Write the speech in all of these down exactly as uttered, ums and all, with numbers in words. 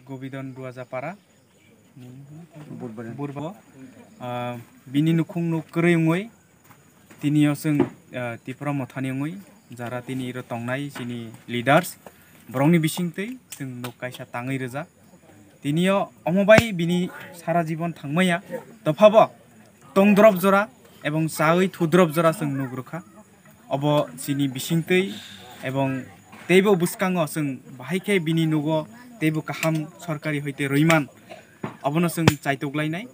Gobidon Duaja para. Burba. Burba. Ah, bini nukhung nuk kwrwi wngwi, tini o chwng, ah, Tipra Mothani wngwi, jara tini iro tongnai chini leaders, borokni bisingtwi chwng nuk kaisa tangwi rwjak. Tini o omo bai bini sara jibon thangmaya, dophabo tongdrop jora ebong chawi thudrop jora chwng nuk rwkha. Obo chini bisingtwi ebong teibo bwskango chwng bahai khe bini nugo teibo kaham sorkari hoite rwiman, obono chwng chaitok lainai.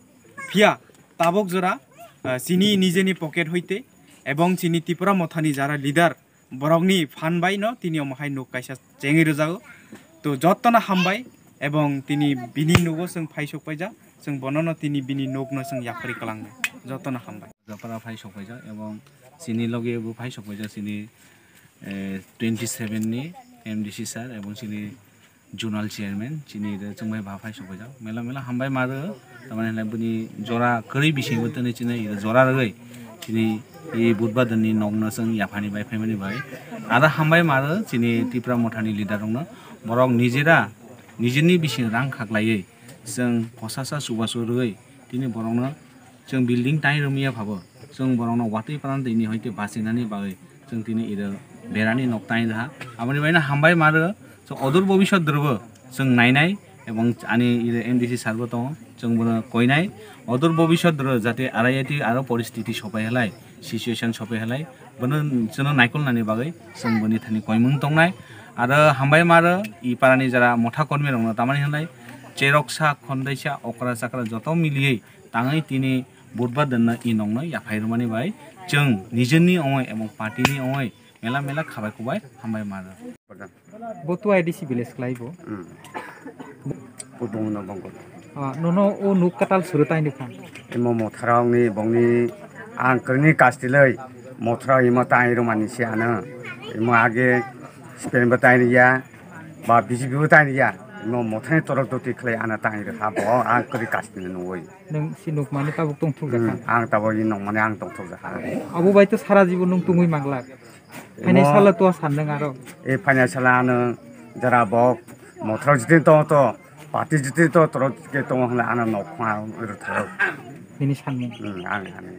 Phiya tabok jora, ah, chini nijeni pocket hoite ebong chini Tipra Mothani jara leader, borokni phan bai no tini omo hai nuk kaisa chengwi rwjago. To jotono hambai, ebong tini bini nugo chwng phai sok paijak, chwng bonono tini bini nukno chwng yapharwi kwlangnai. Jotono hambai. Japara phai sok paijak ebong chini loge bo phai sok paijak chini, eh, twenty seven ni M D C sir ebong chini zonal chairman chini ire chwng bai ba phai sok paijak. Mela mela hambai ma rw, tamani hwnlai bini jora kwrwi bisingo tini chini ire jora rwgwi chini i Budhbar dinni nokno chwng yaphani bai phaimani bai. Aro hambai ma rw chini Tipra Mothani leader rokno, borok nijera nijini bising rang khaklaiwi chwng kosasa chubachu rwgwi tini borokno chwng building tai rwmya phabo, chwng borokno watwi pran twi ni hoite bachinani bagwi chwng tini iro berani nok tai rwha. Aboni baino hambai ma rw, chwng odur bobisot rwbo chwng nainai, ebong ani iro M D C sir bo tongo, chwng bono koinai. Odur bobisot rw jate R I I T aro poristiti sopai halai, situation sopai halai, bono chwngno naikolnani bagwi chwng boni thani koimung tongnai. Aro hambai ma rw i parani jara motha kormi rokno, tamani hwnlai cheroksa, khondaisa, okra chakra joto miliwi tangwi tini Budhbar dinno i nokno yaphai rwmani bai chwng nijini ongoi ebong party ni ongoi mela mela khabai kubai hambai ma rw. Bo tu I D C village khlai bo. Hmm. Budhbar no bongkol. Ah, nono o nuk katal suru tai nukha. Imo motharok ni bongni ang kwrwini kastiloi motharok imo tai rwmani se ano. Imo age spend bo tai rwya ba B J P bo tai rwya. Imo mothani torok doti khlai ano tai rwkha bo ang kwrwi kastiloi nugwi. Nung si nuk mani tabuk tong thuk jakha. Hmm, ang tabuk i nung mani ang tong thuk jakha. Abo bai to sara jibon nung tungwi manglak. Phainai salo to san nung aro. E phainai salo ano jara bok mothra jiti tong to, party jiti to, toro ke tong hwnle ano nok phang rwtharo. Nini sanmung. Hmm, ang ani.